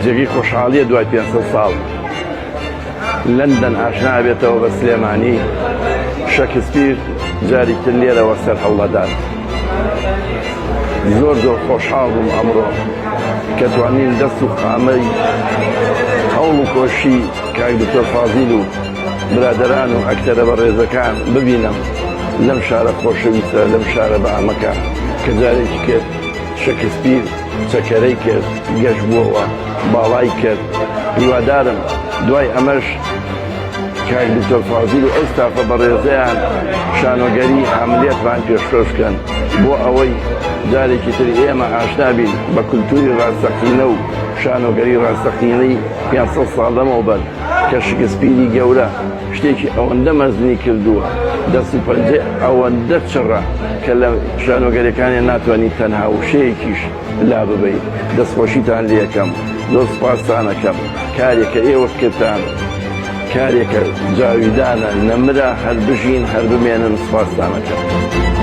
جێگەی خۆشحاڵیە دوای 500 ساڵ لەندەن ئاشنا بێتەوە بە سلێمانی، شەکسپیر جارێکی تر لێرەوە سەر هەڵدەدات. زۆر زۆر خۆشحاڵ بووم ئەمڕۆ کە توانیم دەست و قامەی هەوڵ و کۆشی کاک دکتۆر فازیل و برادەران و ئەکتەرە بەڕێزەکان ببینم لەم شارە خۆشەویستە، لەم شارە بە ئەمەکە کە جارێکی کرد شەکسپیر چەکەرەی کرد، گەش بووەوە، باڵای کرد. هیوادارم دوای ئەمەش کاک دکتۆر فازیل و ئەو ستافە بەڕێزەیان شانۆگەری هاملێتمان پێشکەش بکەن بۆ ئەوەی جارێکی تر ئێمە ئاشنا بین بە کولتوری ڕاستەقینە و شانۆگەری ڕاستەقینەی 500 ساڵ لەمەوبەر کە شکسپیری گەورە شتێکی ئەوەندە مەزنی کردووە، دەست و پەنجەی ئەوەندە چڕە کە لە شانۆگەریەکانیان ناتوانی تەنها وشەیەکیش لاببەی. دەستخۆشیتان لێکەم، زۆر سوپاستان ئەکەم، کارێکە ئێوە کردتان کارێکە جاویدانە، نەمرە، هەر بژین هەر بمێنن، سوپاستان ئەکەم.